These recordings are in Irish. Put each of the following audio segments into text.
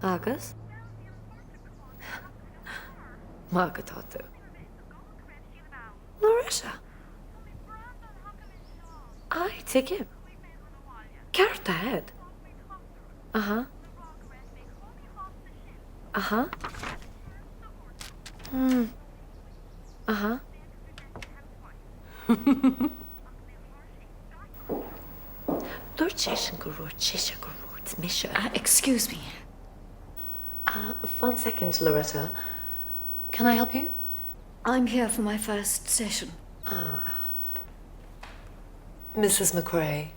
Agus? Maith atá tú. Loretta. Aye, tuigim. Ceart agat. Aha. Aha. Hmm. Aha. Dúirt seisean gur dhúirt sise gur dhúirt mise. Excuse me. One second, Loretta. Can I help you? I'm here for my first session. Ah. Mrs. McRae.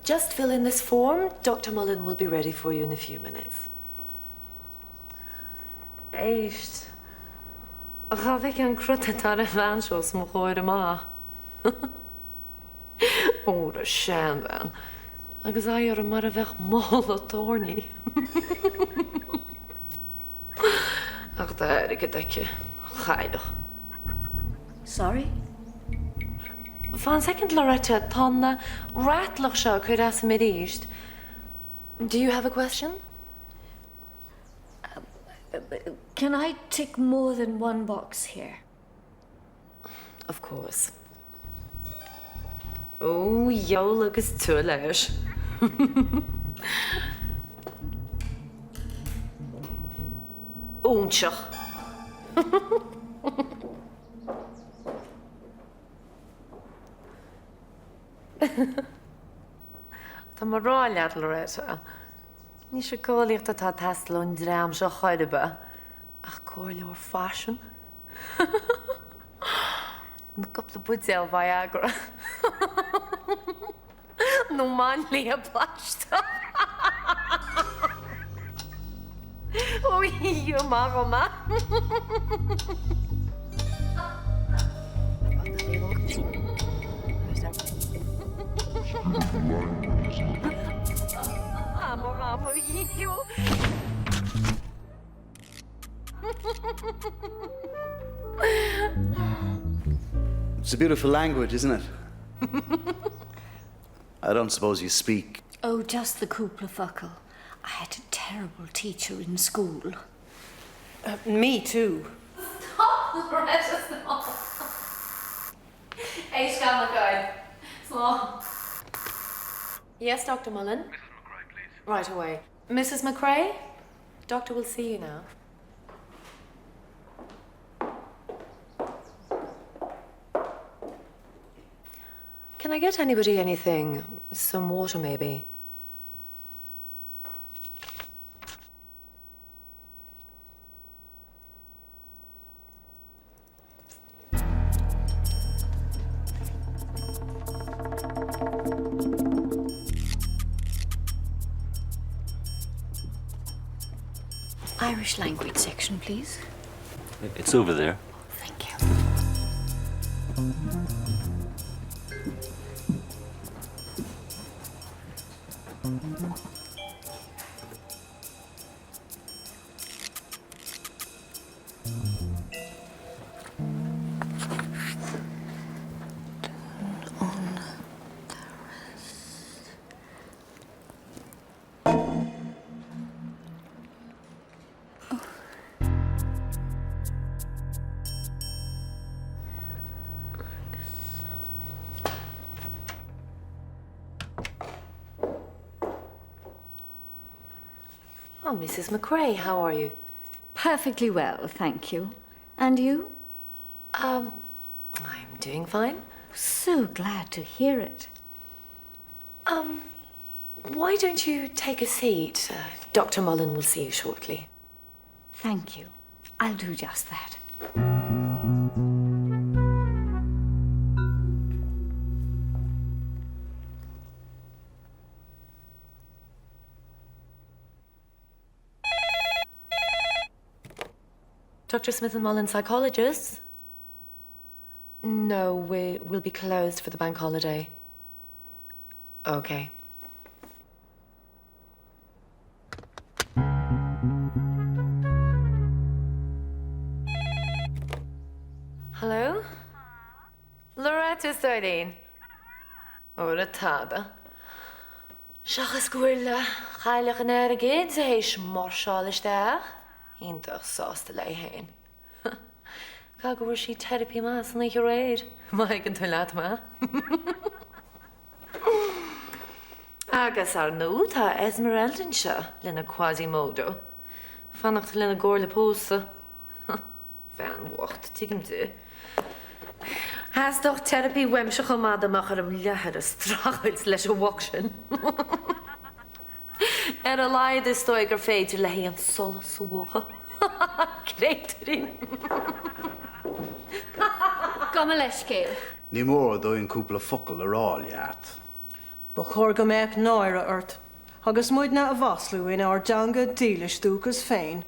Just fill in this form. Dr. Mullen will be ready for you in a few minutes. Éist. Dá bhfeicfeá an crot atá ar an bhean seo os mo chomhair amach. Óra seanbhean. Agus aghaidh uirthi mar a bheadh mála tairní. Ach tá airgead aici. Chailleach. Sorry? Fan soicind Loretta, tá an ratlach seo ag cur asam arís. Do you have a question? Can I tick more than one box here? Of course. Ó, dheabhail agus tú leis. Óinseach. Tá mé ag rá leat, Loretta. Ní síceolaíocht atá ag teastáil ón dream seo chor ar bith, ach comhairleoir faisin. Nó cúpla buidéal Viagra. Nó máinlia plaisteach. Ó, amach ó maith. It's a beautiful language, isn't it? I don't suppose you speak. Oh, just the cúpla focal. I had a terrible teacher in school. Uh, me too. Stop, Loretta, stop. Éist gan Slán. Yes, Dr. Mullen. Mrs. McRae, please. Right away. Mrs. McRae? Doctor will see you now. Can I get anybody anything? Some water, maybe? Irish language section, please. It's over there. Thank you. On the wrist. Oh. Agus. Oh, Mrs. McRae, how are you? Perfectly well, thank you. And you? Um, I'm doing fine. So glad to hear it. Um, why don't you take a seat? Uh, Dr. Mullen will see you shortly. Thank you. I'll do just that. Dr. Smith and Mullen psychologists? No, we will be closed for the bank holiday. Okay. Hello? Loretta, a stóirín. Óra tada. Seachas go bhfuil Cailleach an Airgid théis máirseáil isteach, iontach sásta léi féin. Caithfidh go bhfuair sí teiripí maith san oíche aréir, má thuigeann tú leat mé. Agus, ar ndóigh, tá Esmeralda anseo lena Quasimodo. Fanacht lena gcomhairle pósta. Bhean bhocht, tuigim di. Theastódh teiripí uaimse chomh maith dá mbeadh orm leathar a streachailt leis an bhoc sin. Ar a laghad is dóigh gur féidir léi an solas a mhúchadh. Créatúirín. Gabh mo leithscéal. Ní mór dúinn cúpla focal a rá leat. Ba chóir go mbeadh náire ort, agus muidne á mhaslú inár dteanga dílis dúchais féin.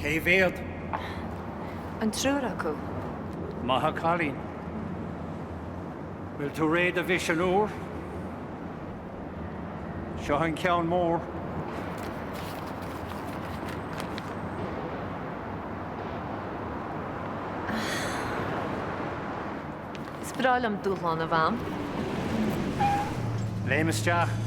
Cé mhéad? An triúr acu. Maith an cailín. Bhfuil tú réidh do mhisean úr? Seo an ceann mór. Is breá liom dúshlán, a Mham. Léim isteach.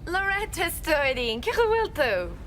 Loretta, a stóirín, cén chaoi a bhfuil tú?